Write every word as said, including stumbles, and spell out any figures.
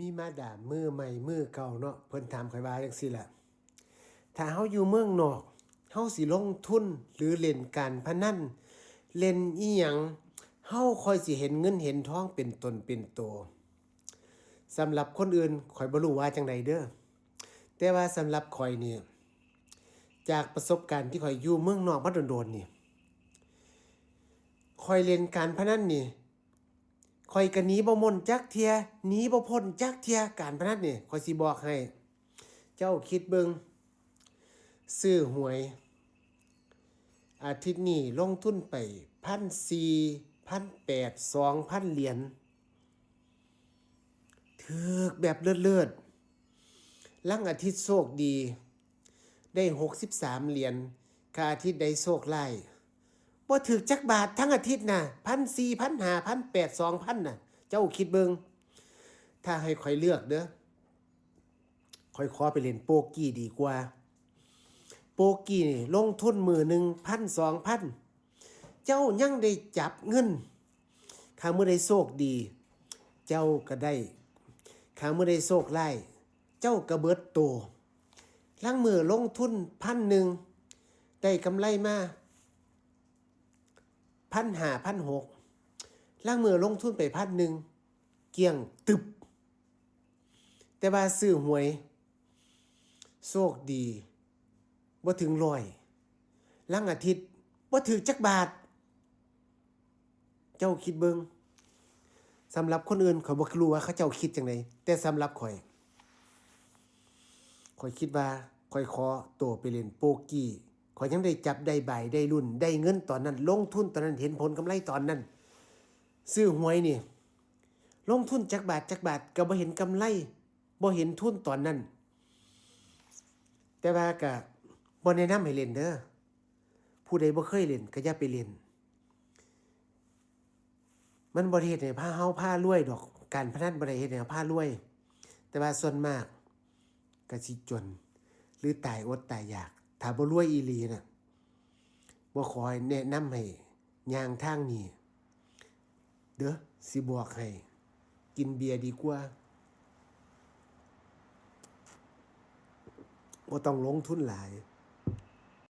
มีมาดามมือใหม่มือเก่าเนาะ เพิ่นถามข้อยว่าจั่งซี้ล่ะ ถ้าเฮาอยู่เมืองนอก เฮาสิลงทุนหรือเล่นการพนัน เล่นอีหยัง เฮาค่อยสิเห็นเงินเห็นทองเป็นตนเป็นโต สำหรับคนอื่นข้อยบ่รู้ว่าจั่งใดเด้อ แต่ว่าสำหรับข้อยนี่ จากประสบการณ์ที่ข้อยอยู่เมืองนอกมาโดนๆนี่ ข้อยเล่นการพนันนี่ ข้อยก็หนีบ่ม้นจักเทื่อ หนีบ่พ้นจักเทื่อ การพนันนี่ ข้อยสิบอกให้ เจ้าคิดเบิ่ง ซื้อหวย อาทิตย์นี้ลงทุนไป พันสี่ พันแปด สองพันเหรียญ ถืกแบบเลิศๆ ลางอาทิตย์โชคดี ได้ หกสิบสามเหรียญ ถ้าอาทิตย์ใดโชคร้าย บ่ถืกจักบาททั้งอาทิตย์น่ะ พันสี่ พันห้า พันแปด สองพันน่ะ เจ้าคิดเบิ่ง ถ้าให้ข้อยเลือกเด้อ ข้อยขอไปเล่นโปกกี้ดีกว่า โปกกี้นี่ลงทุนมื้อหนึ่ง พัน สองพัน เจ้ายังได้จับเงิน ถ้ามื้อใดโชคดี เจ้าก็ได้ ถ้ามื้อใดโชคร้าย เจ้าก็เบิดโต ลางมื้อลงทุน พันหนึ่ง ได้กำไรมา พันห้า พันหก ลางมื้อลงทุนไป พันหนึ่ง เกลี้ยงตึบ แต่ว่าซื้อหวย โชคดี บ่ถึงร้อย ลางอาทิตย์ บ่ถืกจักบาท เจ้าคิดเบิ่ง สำหรับคนอื่นข้อยบ่รู้ว่าเขาเจ้าคิดจั่งใด แต่สำหรับข้อย ข้อยคิดว่าข้อยขอโตไปเล่นโปกกี้ ข้อยยังได้จับได้ใบได้ลุ้น ได้เงินตอนนั้น ลงทุนตอนนั้น เห็นผลกำไรตอนนั้น ซื้อหวยนี่ ลงทุนจักบาทจักบาทก็บ่เห็นกำไร บ่เห็นทุนตอนนั้น แต่ว่าก็บ่แนะนำให้เล่นเด้อ ผู้ใดบ่เคยเล่นก็อย่าไปเล่น มันบ่ได้เฮ็ดให้พา เฮาพารวยดอก การพนันบ่ได้เฮ็ดให้เฮาพารวย แต่ว่าส่วนมากก็สิจน หรือตายอดตายอยาก ถ้าบ่รวยอีหลีน่ะ บ่ขอให้แนะนำให้ย่างทางนี้เด้อ สิบอกให้ กินเบียร์ดีกว่า บ่ต้องลงทุนหลาย